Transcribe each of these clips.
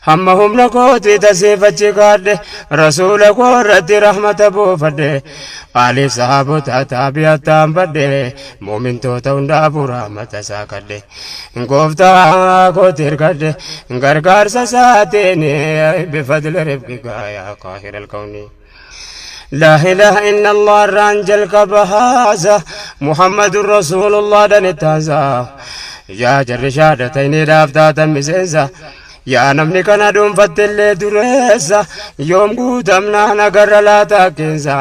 Hamma humna kootii tasiifachi kaadhe, rasuula koo irratti rahmata buufadhe, aaliif sahaabota taabi'attaan badhe, muumintoota hundaafuu rahmata isaa kadhe, gooftaa kooti hirkadhe gargaarsa isaatiin, bifadli rifqika yaa qaahir alkawni. Laa ilaaha illallah irraan jalqaba haasa, Muhammadun Rasuulullah dhanittaansa. Yaa jarri shaadatayniidhaaf taatan miseensa. Yaa namni kana dhuunfatte illee dureessa, yoom guutamnaan agarra laata keensa.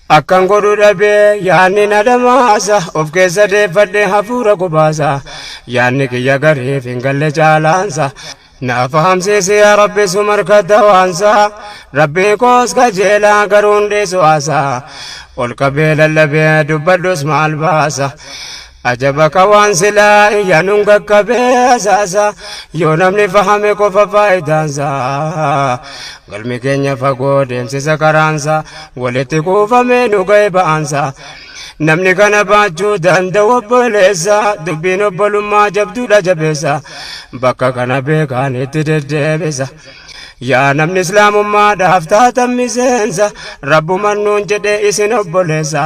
Akkan godhu dhabee yaanni na dhamaasa, of keessa deeffadhee hafuura kubaasa. Yaanni kiyya gariif hin galle caalaansa. Na fahamsiisi yaa Rabbi sumarka dawaansa, Rabbii koos kajeelaa garuun dhiisu haasaa. Ol qabee lallabee dubbadhus maal baasa? Ajaba ka waan silaa iyyanuun qaqqabee asaasa, yoo namni fahame qofa faayidaansa. Galmi keenya fagoo deemsisa karaansa, walitti kuufamee nu ga'e ba'aansa. Namni kana baachuu danda'u obboleessa, dubbiin obbolummaa jabduudha jabeessa, bakka kana beekaan itti deddeebisa. Yaa namni islaamummaadhaaf taatan miseensa, rabbuman nuun jedhe isin obboleessa.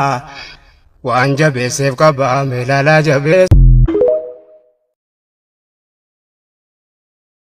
Waan jabeesseef qabaa meelaalaa jabeessa.